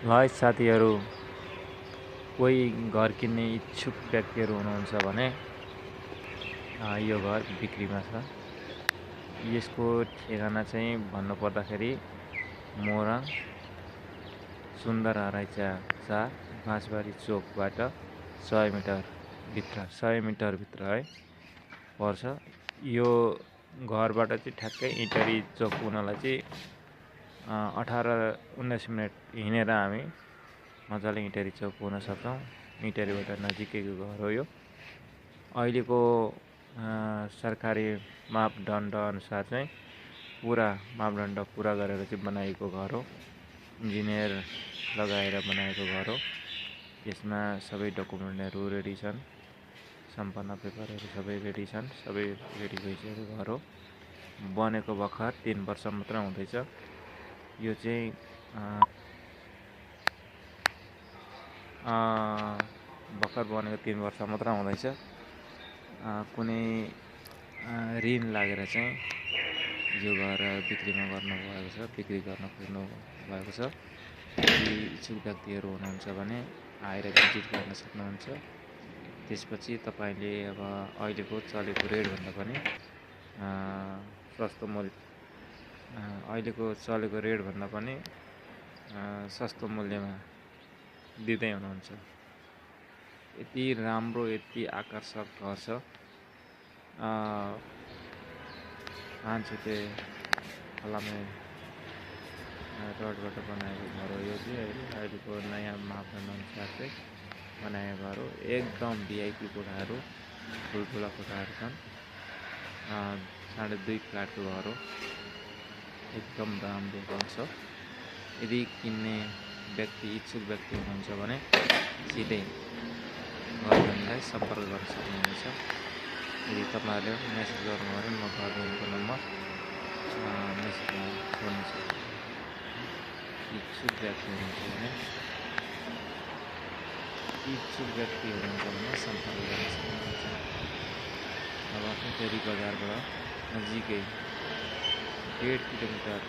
ल है साथीहरू, कोही घर किन्ने इच्छुक व्यक्तिहरू हुनुहुन्छ भने यो घर बिक्रीमा छ। यसको ठेगाना चाहिँ भन्नुपर्दाखेरि मोरङ सुन्दर हराइचा 4 बाँसबारी चोकबाट 100 मिटर भित्र है पर्छ। यो घरबाट चाहिँ ठ्याक्कै इटरी चोक पुग्नलाई चाहिँ 18-19 मिनट हिँडेर हामी मजाले इटरी चोक पुग्न सक्छौँ। इटरीबाट नजिकैको घर हो यो। अहिलेको सरकारी मापदण्ड अनुसार चाहिँ पुरा मापदण्ड पुरा गरेर चाहिँ बनाइएको घर हो। इन्जिनियर लगाएर बनाएको घर हो। यसमा सबै डकुमेन्टहरू रेडी छन्, सम्पन्न पेपरहरू सबै रेडी छन्, सबै रेडी भइसकेको घर हो। बनेको भर्खर 3 वर्ष मात्र हुँदैछ। यो चाहिँ भर्खर बनेको 3 वर्ष मात्र हुँदैछ। कुनै ऋण लागेर चाहिँ यो घर बिक्री गर्न खोज्नु भएको छ। यदि इच्छुक व्यक्तिहरू हुनुहुन्छ भने आएर भिजिट गर्न सक्नुहुन्छ। त्यसपछि तपाईँले अब अहिलेको चलेको रेटभन्दा पनि सस्तो मूल्यमा दिँदै हुनुहुन्छ। यति राम्रो, यति आकर्षक घर छ। मान्छेले फलामे रडबाट बनाएको घर हो। यो चाहिँ अहिलेको नयाँ मापदण्ड अनुसार चाहिँ बनाएको घर हो। एकदम भिआइपी कोठाहरू, ठुल्ठुला कोठाहरू छन्। 2.5 फ्ल्याटको घर हो। एकदम राम्रो घर छ। यदि किन्ने इच्छुक व्यक्ति हुनुहुन्छ भने सिधै घरधनीलाई सम्पर्क गर्न सक्नुहुनेछ। यदि तपाईँहरूले मेसेज गर्नुभयो भने म घरधनीको नम्बर मेसेजमा छोड्न सक्छु। इच्छुक व्यक्ति हुनुहुन्छ भने सम्पर्क गर्न सक्नुहुन्छ। अब इटरी बजारबाट नजिकै 1.5 किलोमिटर